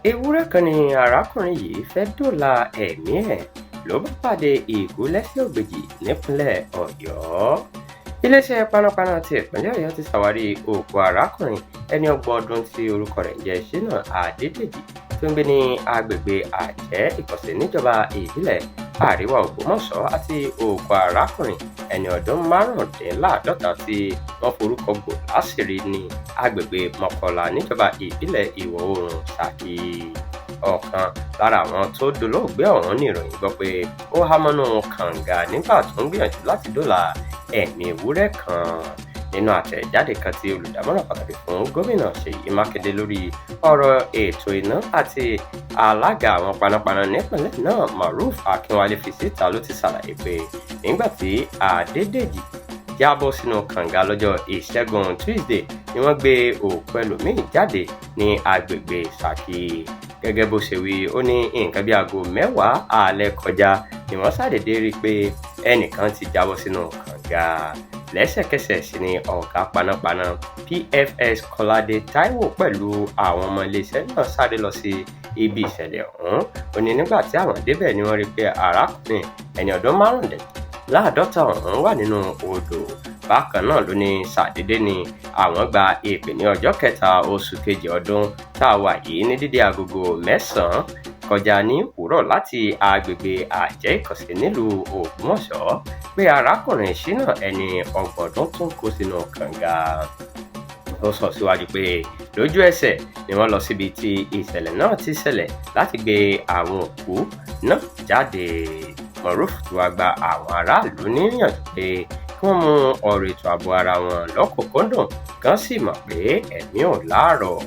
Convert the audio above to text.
Ewúrẹ́ kan ní arákùnrin yìí fẹ́ẹ́ dóòlà ẹ̀mí ẹ̀ ló bá pàdé ikú lẹ́sẹ̀ ògbèjì nípínlẹ̀ Ọ̀yọ́. Iléeṣẹ́ panápaná ti ìpínlẹ̀ Ọ̀yọ́ ti ṣàwárí òkú arákùnrin ẹni 30 ọdún tí orúkọ rẹ̀ ń jẹ́ Ṣínà Adédèjì tó ń gbé ní agbègbè Àjẹ́ Ìkọ̀sí níjọba ìbílẹ̀ Àríwá Ògbómọ̀ṣọ́ àti òkú arákùnrin ẹni ọdún 55 tí wọ́n forúkọ bò láṣìírí ní agbègbè Mọ́kọ́lá níjọba ìbílẹ̀ Ìwọ̀-oòrùn Ṣakí. Ọ̀kan lára àwọn tó dolóògbé ọ̀hún ní ìròyìn gbọ́ pé ó há mọ́nú kànga nígbà tó ń gbìyànjú láti dóòlà ẹ̀mí ewúrẹ́ kan. Nínú àtẹ̀jáde kan tí olùdámọ̀ràn pàtàkì fún gómìnà Ṣèyí Mákindé lórí ọ̀rọ̀ ètò iná àti alága àwọn panápaná nípìnlẹ̀ náà, Moruf Akínwálé, fi síta ló ti ṣàlàyé pé nígbà tí Adédèjì jábọ́ sínú kànga lọ́jọ́ Ìṣẹ́gun Tusidee ni wọ́n gbé òkú ẹlòmíín jáde ní agbègbè Ṣakí. Gẹ́gẹ́ bó ṣe wí, ó ní nǹkan bíi aago 10 alẹ́ kọjá ni wọ́n ṣàdédé rí i pé ẹnìkan ti jábọ́ sínú kànga. Lẹ́sẹ̀kẹsẹ̀ sì ni ọ̀gá panápaná PFS Kọ́ládé Táíwò pẹ̀lú àwọn ọmọ iléeṣẹ́ náà sáré lọ sí ibi ìṣẹ̀lẹ̀ ọ̀hún. Ó ní nígbà tí àwọn débẹ̀ ni wọ́n rí i pé arákùnrin ẹni ọdún 55 ọ̀hún wà nínú odò. Bákan náà ló ní ṣàdédé ni àwọn gba ìpè ní ọjọ́ 3 oṣù kejì ọdún tá a wà yìí ní dédé agogo 9 kọjá ní òwúrọ̀ láti agbègbè Àjẹ́ Ìkọ̀sí nílùú Ògbómọ̀ṣọ́ pé arákùnrin Ṣínà ẹni 30 ọdún tún kó sínú kànga. Ó sọ síwájú pé lójú ẹsẹ̀ ni wọ́n lọ síbi tí ìṣẹ̀lẹ̀ náà ti ṣẹlẹ̀ láti gbé àwọn òkú náà jáde. Moruf tí wàá gba àwọn aráàlú níyànjú pé kí wọ́n mú ọ̀rọ̀ ètò ààbò ara wọn lọ́kùnkúndùn kán sì mọ̀ pé ẹ̀mí ò láàrọ̀.